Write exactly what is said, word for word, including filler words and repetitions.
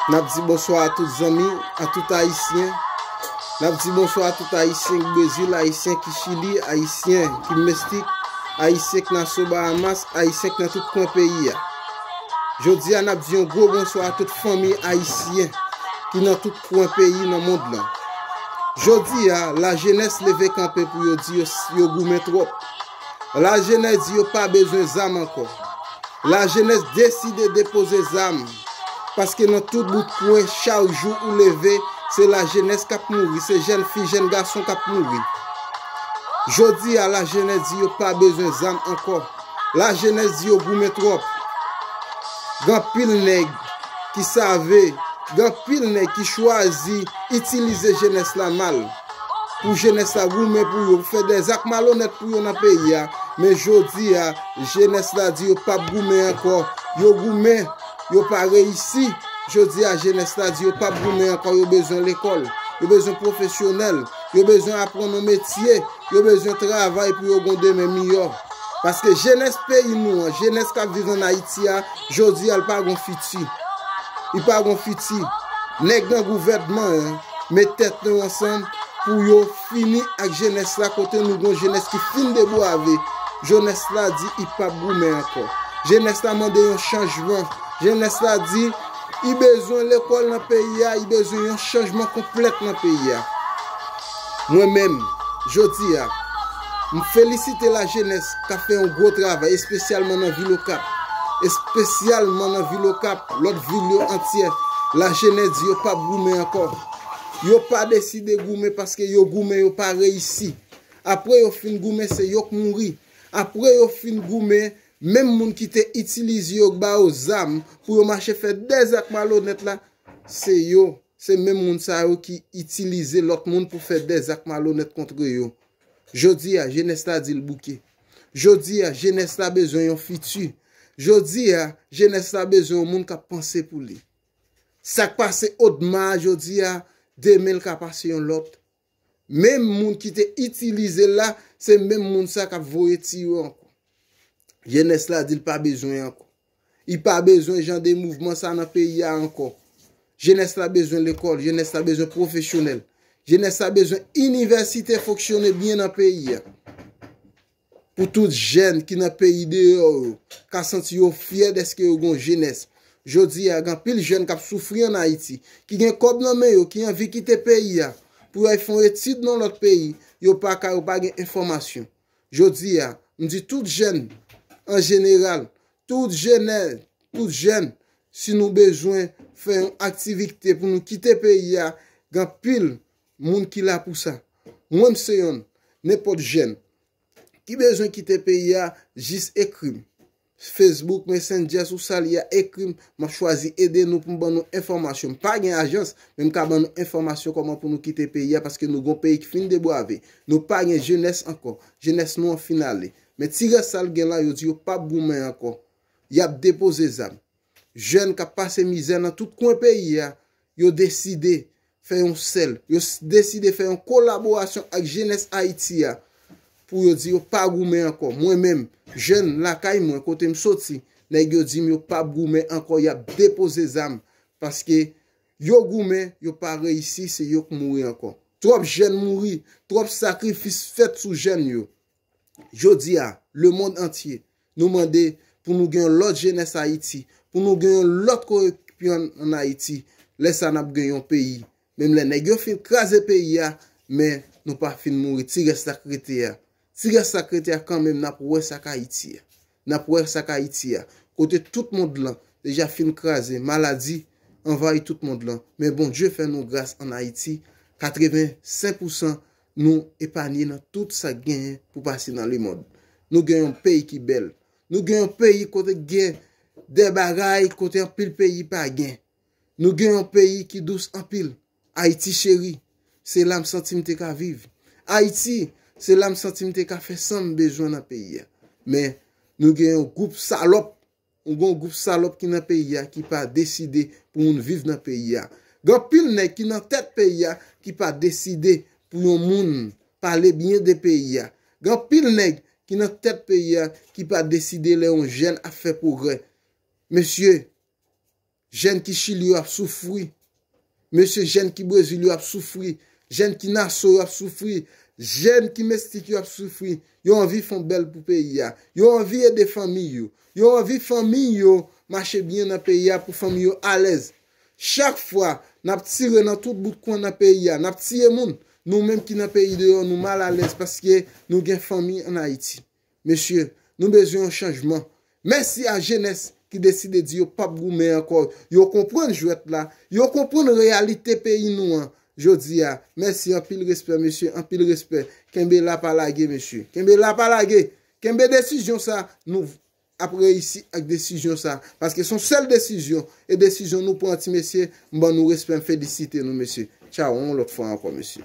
N ap di bonswa a tout zanmi, a tout Ayisyen. N ap di bonswa a tout Ayisyen k Brezil, Ayisyen ki Chili, Ayisyen ki Mestik, Ayisyen k Nassau Bahamas, Ayisyen k nan tout kwen peyi a. Jodi a, n ap di yon gwo bonswa a tout fanmi ayisyen ki nan tout kwen peyi nan mond lan. Jodi a, lajenès leve kanpe pou yo di yo, yo goumen twòp. Lajenès di yo pa bezwen zam ankò. Lajenès deside depoze zam. Paske nan tout bout kwen, chak jou ou leve, se lajenès k ap mouri, se jèn fi, jèn gason k ap mouri. Jodi a, lajenès di yo pa bezwen zam ankò. Lajenès di yo goumen twòp. Gen anpil nèg ki save, gen anpil nèg ki chwazi itilize jenès la mal. Pou jenès la goumen pou yo, pou fè dèzak malonèt pou yo nan peyi a. Men jodi a, jenès la di yo p ap goumen ankò. Yo goumen, yo pa reyisi. Jodi a, jenès la di yo p ap goumen ankò. Yo bezwen lekòl, yo bezwen pwofesyonèl, yo bezwen aprann yon metye, yo bezwen travay pou yo gon demen miyò. Paske jenès peyi nou an, jenès k ap viv ann Ayiti a, jodi a, l pa gon fiti. Li pa gon fiti. Nèg nan gouvènman an met tèt yo ansanm pou yo fini ak jenès la, kote nou gon jenès ki fin debwave. Jenès la di li p ap goumen ankò. Jenès la mande yon chanjman. Jenès la di li bezwen lekòl nan peyi a, li bezwen yon chanjman konplèt nan peyi a. Mwen menm, jodi a, m felisite lajenès k ap fè yon gwo travay, espesyalman nan vil Okap. Espesyalman nan vil Okap, lòt vil yo antyè. Lajenès di yo p ap goumen ankò. Yo pa deside goumen paske yo goumen, yo pa reyisi. Apre yo fin goumen, se yo k mouri. Apre yo fin goumen, menm moun ki te itilize yo, k ba yo zam pou yo mache fè dèzak malonèt la, se yo, se menm moun sa yo ki itilize lòt moun pou fè dèzak malonèt kont yo. Jodi a, jenès la di l bouke. Jodi a, jenès la bezwen yon fiti. Jodi a, jenès la bezwen yon moun k ap panse pou li. Sa k pase Odma a jodi a, demen l ka pase yon lòt. Menm moun ki te itilize l la, se menm moun sa k ap voye tiyo ankò. Jenès la di l pa bezwen ankò. Li pa bezwen jan de mouvman sa nan peyi a ankò. Jenès la bezwen lekòl, jenès la bezwen pwofesyonèl. Jenès la bezwen inivèsite fonksyone byen nan peyi a. Pou tout jèn ki nan peyi deyò yo ka santi yo fyè dèske yo gon jenès. Jodi a, gen anpil jèn k ap soufri ann Ayiti, ki gen kòb nan men yo, ki anvi kite peyi a pou yo al fè yon etid nan lòt peyi, yo pa ka, yo pa gen enfòmasyon. Jodi a, m di tout jèn an jeneral, tout jenè, tout jèn, si nou bezwen fè yon aktivite pou nou kite peyi a, gen anpil moun ki la pou sa. Mwen, m se yonn, nenpòt jèn ki bezwen kite peyi a, jis ekri m. Facebook, Messenger, sou sa l ye a, ekri m, m ap chwazi ede nou pou m ban nou enfòmasyon. M pa gen ajans, men m ka ban nou enfòmasyon kòman pou nou kite peyi a, paske nou gon peyi ki fin debwave. Nou pa gen jenès ankò. Jenès nou an fin ale. Men ti rès sa l gen la, yo di yo p ap goumen ankò. Y ap depoze zam. Jèn k ap pase mizè nan tout kwen peyi a, yo deside fè yon sèl. Yo s- deside fè yon kolaborasyon ak jenès Ayiti a pou yo di yo pa goumen ankò. Mwen menm, jèn lakay mwen, kote m soti, nèg yo di m yo p ap goumen ankò, y ap depoze zam. Paske yo goumen, yo pa reyisi, se yo k mouri ankò. Twòp jèn mouri, twòp sakrifis fèt sou jèn yo. Jodi a, lemonn antye, nou mande pou nou gen yon lòt jenès Ayiti, pou nou gen yon lòt koripsyon ann Ayiti. Lè sa n ap gen yon peyi. Menm lè nèg yo fin kraze peyi a, men nou pa fin mouri. Ti rès la k rete a. Ti rès la k rete a kanmenm, n ap wè sa k Ayiti a. N ap wè sa k Ayiti a. Kote tout mond lan deja fin kraze, maladi anvayi tout mond lan. Men Bondye fè nou gras ann Ayiti, katrevensenk pousan nou epanye nan tout sa k genyen pou pase nan lemonn. Nou gen yon peyi ki bèl. Nou gen yon peyi kote gen de bagay kote anpil peyi pa gen. Nou gen yon peyi ki dous anpil. Ayiti cheri, se la m santi m te ka viv. Ayiti, se la m santi m te ka fè sa m bezwen nan peyi a. Men, nou gen yon gwoup salòp, nou gen yon gwoup salòp ki nan peyi a ki pa deside pou moun viv nan peyi a. Gen anpil nèg ki nan tèt peyi a ki pa deside pou yon moun pale byen de peyi a. Gen anpil nèg ki nan tèt peyi a ki pa deside lè yon jèn ap fè pwogrè. Mesye, Jèn ki Chili yo ap soufri. Mesye, jèn ki Brezil yo ap soufri. Jèn ki Naso yo ap soufri. Jèn ki Meksik yo ap soufri. Yo anvi fè yon bèl pou peyi a. Yo anvi ede fanmi yo. Yo anvi fanmi yo mache byen nan peyi a pou fanmi yo alèz. Chak fwa n ap tire nan tout bout kwen nan peyi a, n ap tiye moun. Nou menm ki nan peyi deyò, nou mal alèz paske nou gen fanmi ann Ayiti. Mesye, nou bezwen yon chanjman. Mèsi a jenès ki deside di yo p ap goumen ankò. Yo konprann jwèt la. Yo konprann reyalite peyi nou an jodi a. Mèsi, anpil respè, mesye, anpil respè. Kenbe la, pa lage, mesye. Kenbe la, pa lage. Kenbe desizyon sa, nou ap reyisi ak desizyon sa. Paske se yon sèl desizyon. E desizyon nou pran, ti mesye, m ban nou respè, m felisite nou, mesye. Tchaw, yon lòt fwa ankò, mesye.